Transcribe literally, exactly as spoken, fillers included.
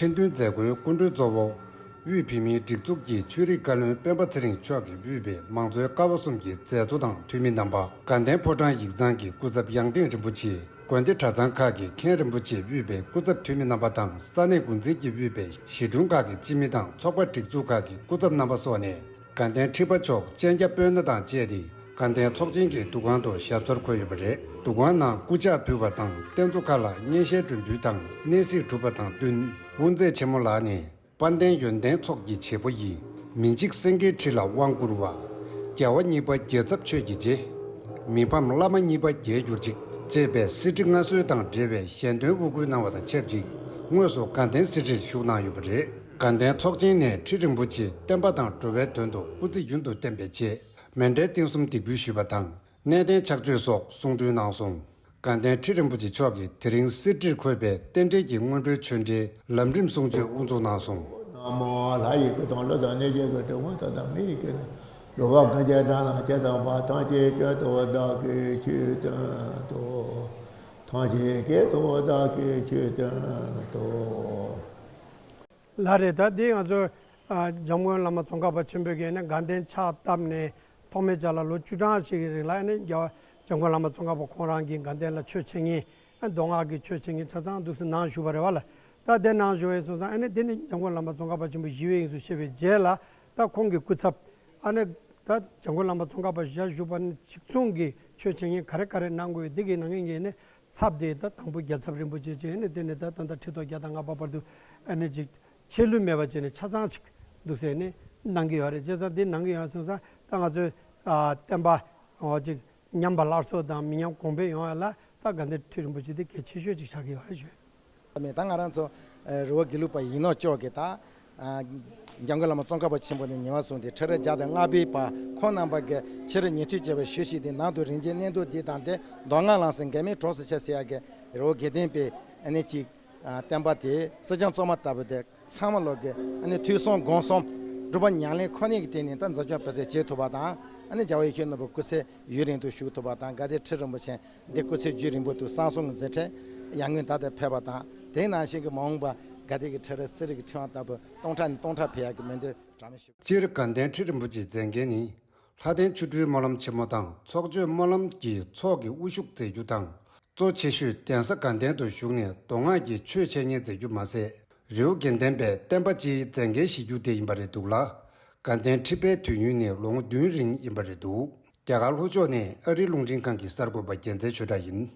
ཁྲི་འདོན་མཛད་སྒོའི་སྐུ་མགྲོན་གཙོ་བོ། དབུས་བོད་མིའི་སྒྲིག་འཛུགས་ཀྱི་ཆོས་རིག་བཀའ་བློན་སྤེན་པ་ཚེ་རིང་མཆོག་གིས་དབུས་པའི་མང་གཙོའི་ཀ་བ་གསུམ་གྱི་མཛད་གཙོ་དང་འཐུས་མི་རྣམ་པ། དགའ་ལྡན་ཕོ་བྲང་ཡིག་ཚང་གི་སྐུ་ཚབ་ཡང་སྟེང་རིན་པོ་ཆེ། དགོན་སྡེ་གྲྭ་ཚང་ཁག་གི་མཁན་རིན་པོ་ཆེ། དབུས་པའི་སྐུ་ཚབ་འཐུས་མི་རྣམ་པ་དང་ས་གནས་འགོ་འཛིན་གྱིས་དབུས་པའི་གཞིས་གྲོང་ཁག་གི་སྤྱི་མི་དང་ཚོགས་པ་སྒྲིག་འཛུགས་ཁག་གི་སྐུ་ཚབ་རྣམ་པ་སོགས་ནས། དགའ་ལྡན་ཁྲི་པ་མཆོག་སྤྱན་རྒྱ་སྤོས་སྣ་དང་བཅས་ཏེ་དགའ་ལྡན་ཚོགས་ཆེན་གྱི་འདུ་ཁང་དུ་ཞབས་སོར་འཁོད་ཡོད་པ་རེད། འདུ་ཁང་ནང་སྐུ་ཕྱག་ཕུལ་བ་དང་རྟེན་གཙོ་ཁག་ལ་སྙན་ཤལ་སྒྲོན་འབུལ་དང་གནས་གཟིགས་གྲུབ་པ་དང་བསྟུན། དབུ་མཛད་ཆེན་མོ་ལགས་ནས། དཔལ་ལྡན་ཡོན་ཏན་ཚོགས་ཀྱི་བྱེད་པོ་ཡིས། མི་འཇིགས་སེང་གེའི་ཁྲི་ལ་དབང་བསྐུར་བ། རྒྱལ་བ་གཉིས་པ་རྒྱལ་ཚབ་ཆོས་ཀྱི་རྗེ། མི་ཕམ་བླ་མ་གཉིས་པ་རྒྱལ་གྱུར་ཅིག་ཅེས་པའི་གསེར་ཁྲི་མངའ་གསོལ་དང་འབྲེལ་བའི་ཞལ་འདོན་དབུ་བསྐུལ་གནང་བ་དང་ཆབས་ཅིག་དངོས་སུ་དགའ་ལྡན་གསེར་ཁྲིར་བཞུགས་གནང་ཡོད་པ་རེད། དགའ་ལྡན་ཚོགས་ཆེན་ནས་ཁྲི་རིན་པོ་ཆེ་བསྟན་པ་དང་འགྲོ་བའི་དོན་དུ་སྐུ་ཚེ་ཡུན་དུ་བརྟན་པའི་ཆེད་མཎྜལ་རྟེན་གསུམ་འདེགས་འབུལ་ཞུས་པ་དང་། གནས་བརྟན་ཕྱག་མཆོད་སོགས་གསུང་འདོན་གནང་སོང་། དགའ་ལྡན་ཁྲི་རིན་པོ་ཆེ་མཆོག་གིས་དེ་རིང་གསེར་ཁྲིར་འཁོད་པའི་རྟེན་འབྲེལ་གྱི་སྔོན་འགྲོའི་ཆོས་འབྲེལ་ལམ་རིམ་གསུང་ཆོས་དབུ་འཛུགས་གནང་སོང་། ན་མོ། ལྷ་ཡི་སྐུ་དང་ཀླུ་དང་གནོད་སྦྱིན་གྱི་དྲི་བ་དག་དང་མི་ཡི་སྐད་དང་། འགྲོ་བ་ཀུན་གྱི་སྒྲ་རྣམས་ཇི་ཙམ་པ་ཐམས་ཅད་སྐད་དུ་བདག་གིས་ཆོས་བསྟན་ཏོ། ཐམས་ཅད་སྐད་དུ་བདག་གིས་ཆོས་བསྟན་ཏོ། ལགས་རེད། ད་འདི་ང་ཚོ་ཨ་འཇམ་མགོན་བླ་མ་ཙོང་ཁ་པ་ཆེན་པོས་ཀྱི་ནི་དགའ་ལྡན་ཕྱག་བཏབ་ནས་ཐོག་མའི་ཆ་ལ་ལོ་བཅུ་གྲངས་ཤིག་གི་རིང་ལ་ནི་རྒྱལ་བ་འཇམ་མགོན་བླ་མ་ཙོང་ཁ་པ་ཁོང་རང་གིས་དགའ་ལྡན་ལ་ཆོས་འཆད་མཁན། མདོ་སྔགས་ཀྱི་ཆོས་འཆད་མཁན་ཆ་ཚང་འདུག་སེ་གནང་བཞུགས་པ་རེད་བ་ལ། ད་དེ་གནང་བཞུགས་པ་ཡིན་སོང་ཙང་ཨ་ནི་དེ་ནི་འཇམ་མགོན་བླ་མ་ཙོང་ཁ་པ་ཆེན་པོ་ཞི་བའི་དབྱིངས་སུ་གཤེགས་པའི་རྗེས་ལ་ད་ཁོང་གི་སྐུ་ཚབ་ཨ་ནི་ད་འཇམ་མགོན་བླ་མ་ཙོང་ཁ་པ་ཞལ་བཞུགས་པ་ནི་གཅིག་མཚུངས་ཀྱི་ཆོས་འཆད་མཁན་ག་རེ་ག་རེ་གནང་དགོས་འདི་གི་ནང་བཞིན་གྱི་ནི་ཚབ་དེ་ད་དང་པོ་རྒྱལ་ཚབ་རིན་པོ་ཆེ་བྱས་ནི་དེ་ནི་ད་ད་ལྟ་ཁྲི་ཐོག་བརྒྱ་དང་ལྔ་པ་བར་དུ་ཨ་ནི་ཅིག་ཆད་ལུས་མེད་པ་བྱས་ནས་ཆ་ཚང་ཅིག་འདུག་ཟེར་ནས་གནང་གི་ཡོད་རེད། བྱས་ཙང་འདི་གནང་གི་ཡོད་སོང་ཙང་ད་ང་ཚོའི་ཨ་བསྟན་པ་འོ་ཅིག་ཉམས་པ་སླར་གསོ་དང་མི་ཉམས་གོང་འཕེལ་ཡོང་ཡ་ལ་ད་དགའ་ལྡན་ཁྲི་རིན་པོ་ཆེ་འདི་གལ་ཆེ་ཤོས་ཅིག་ཆགས་ཀྱི་ཡོད་རེད་ཞུ། མེད་ད་ང་རང་ཚོ་ཨ་རི་བོ་དགེ་ལུགས་པ་ཡིན་ནོ་ཅོག་གི་ད་ཨ་འཇམ་མགོན་བླ་མ་ཙོང་ཁ་པ་ཆེན་པོ་ནས་ཉེ་བར་བཟུང་སྟེ་ཁྲི་རབས་བརྒྱ་དང་ལྔ་པའི་བར་ཁོང་རྣམ་པ་གི་ཕྱི་རུ་ཉན་ཐོས་བྱས་པའི་ཞུ་ཞིག་དེ་ནང་དུ་རིན་ཆེན་གནས་ལྡོག་འདི་དང་དེ་མདོ་སྔགས་ལམ་སེང་འགལ་མེད་གྲོགས་སུ་ཆ་ཟེར་ཡ་གི་རི་བོ་དགེ་ལྡན་པའི་ཨ་ནི་ཅིག་ཨ་བསྟན་པ་དེ་སྲིད་སྐྱོང་གཙང་མ་ལྟ་བུ་དེ་ཚང་མ་ལོག་གི་ཨ་ནི་ཐོས་བསམ་སྒོམ་གསུམ་སྒྲུབ་པ་ཉམས་ལེན་ཁོ་ནའི་གི་སྟེང་ནས་ད་འཛིན་སྐྱོང་སྤེལ་གསལ་བྱེད་ཐུབ་པ་དང་ཨ་ནི་རྒྱལ་བ་ཡིད་བཞིན་ནོར་བུ་སྐུ་ཚེ་ཡུན་རིང་དུ་བཞུགས་ཐུབ་པ་དང་དགའ་ལྡན་ཁྲི་རིན་པོ་ཆེ་འདི་སྐུ་ཚེ་རྒྱུན་རིང་པོ་དུ་གསང་གསུམ་གྱི་མཛད་འཕྲིན་ཡར་ངོའི་ཟླ་ལྟར་འཕེལ་བ་དང་དེ་ནང་བཞིན་གྱི་མ་འོངས་པ་དགའ་ལྡན་གྱི་ཁྲི་རབས་གསེར་གྱི་ཁྲི་དབང་ལྟ་བུ་སྟོང་ཕྲག་ནས་སྟོང་ཕྲག་འཕེལ་ཡག་གི་སྨོན་འདུན་གྲངས་མེད་ཞུ། སྤྱིར་དགའ་ལྡན་ཁྲི་རིན་པོ་ཆེའི་མཛད་འགན་ནི། ལྷ་ལྡན་ཆོ་འཕྲུལ་སྨོན་ལམ་ཆེན་མོ་དང་ཚོགས་མཆོད་སྨོན་ལམ་གྱི་ཚོགས་ཀྱི་དབུ་བཞུགས་མཛད་རྒྱུ་དང་། གཙོ་ཆེ་ཤོས་གདན་ས་དགའ་ལྡན་དུ་བཞུགས་ནས་མདོ་སྔགས་ཀྱི་ཆོས་འཆད་ཉན་མཛད་རྒྱུ་མ་ཟད། རི་བོ་དགེ་ལྡན་པའི་བསྟན་པ་སྤྱིའི་མཛད་འགན་བཞེས་རྒྱུ་དེ་ཡིན་པ་རེད་འདུག་ལ། དགའ་ལྡན་ཁྲི་པའི་དུས་ཡུན་ནི་ལོ་ངོ་བདུན་རིང་ཡིན་པ་རེད་འདུག་རྒྱ་གར་ལྷོ་ཕྱོགས་ནས་ཨ་རིའི་རླུང་འཕྲིན་ཁང་གི་གསར་འགོད་པ་རྒྱལ་མཚན་ཆོས་གྲགས་ཡིན།